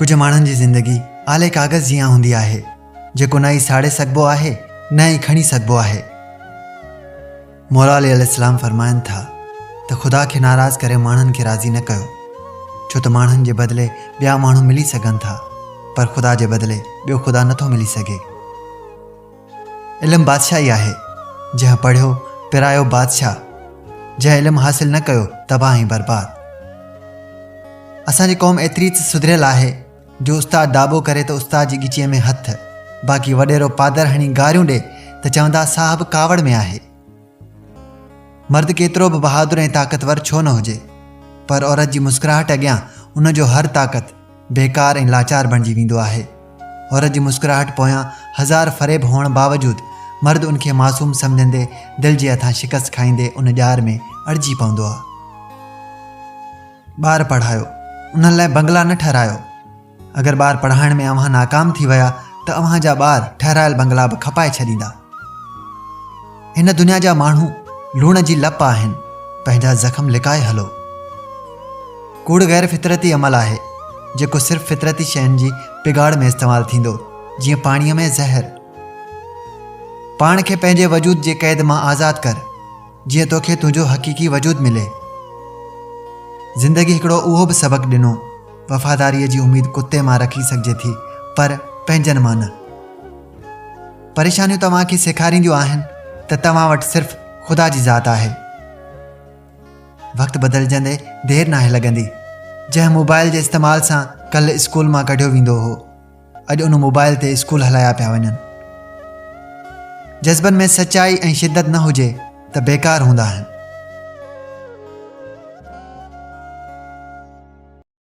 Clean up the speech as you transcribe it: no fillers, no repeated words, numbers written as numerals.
ڪجهه ماڻهن جي زندگي آلي ڪاغذ جيان هوندي آهي، جيڪو نه ئي ساڙي سگهبو آهي نه ئي کڻي سگهبو آهي. مولا علي عليه السلام فرمائن ٿا ته خدا کي ناراض ڪري ماڻهن کي راضي نه ڪيو، ڇو ته ماڻهن جي بدلي ٻيا ماڻهو ملي سگهن ٿا، پر خدا جي بدلي ٻيو خدا نٿو ملي سگهي. علم بادشاهي آهي، جنهن پڙهيو پرايو بادشاهه، جنهن علم حاصل نه ڪيو تباهه ۽ برباد. اسان جي قوم ايتري ته سڌريل آهي جو استاد داٻو ڪري ته استاد جي ڳچيء ۾ هٿ، باقي وڏيرو پادر هڻي گاريون ڏي ته چوندا صاحب ڪاوڙ ۾ آهي. مرد ڪيترو به بهادر ۽ طاقتور ڇو نه هجي، پر عورت جي مسڪراهٽ اڳيان ان جو هر طاقت بيڪار ۽ لاچار بڻجي ويندو آهي. عورت جي مسڪراهٽ پويان هزار فريب هئڻ باوجود مرد ان کي معصوم سمجهندي دل جي هٿان شڪست کائيندي ان ڄار ۾ اڙجي پوندو آهي. ٻار پڙهايو، انهن لاء بنگلا نه ٺهرايو. اگر ٻار پڙهائڻ ۾ اوهان ناڪام ٿي ويا ته اوهان جا ٻار ٺهرايل بنگلا به کپائي ڇڏيندا. هن دنيا جا ماڻهو لوڻ جي لپ آهن، پنهنجا زخم لڪائي هلو. ڪوڙ غير فطرتي عمل آهي، جيڪو صرف فطرتي شين جي بگاڙ ۾ استعمال ٿيندو، جيئن پاڻيء ۾ زهر. پاڻ کي پنهنجي وجود جي قيد مان آزاد ڪر، جيئن توکي تنهنجو حقيقي وجود ملي. زندگي هڪڙو اهو به سبق ڏنو، وفاداريء جي اميد ڪتي مان رکي سگهجي ٿي، پر پنهنجن مان نه. پريشانيون توهان کي سيکارينديون آهن ته توهان وٽ صرف خدا جي ذات آهي. وقت بدلجندي دير ناهي لڳندي. جنهن موبائل جي استعمال سان ڪلهه اسڪول مان ڪڍيو ويندو هو، اڄ ان موبائل تي اسڪول هلايا پيا وڃن. جذبن ۾ سچائي ۽ شدت نه هجي ته بيڪار هوندا آهن.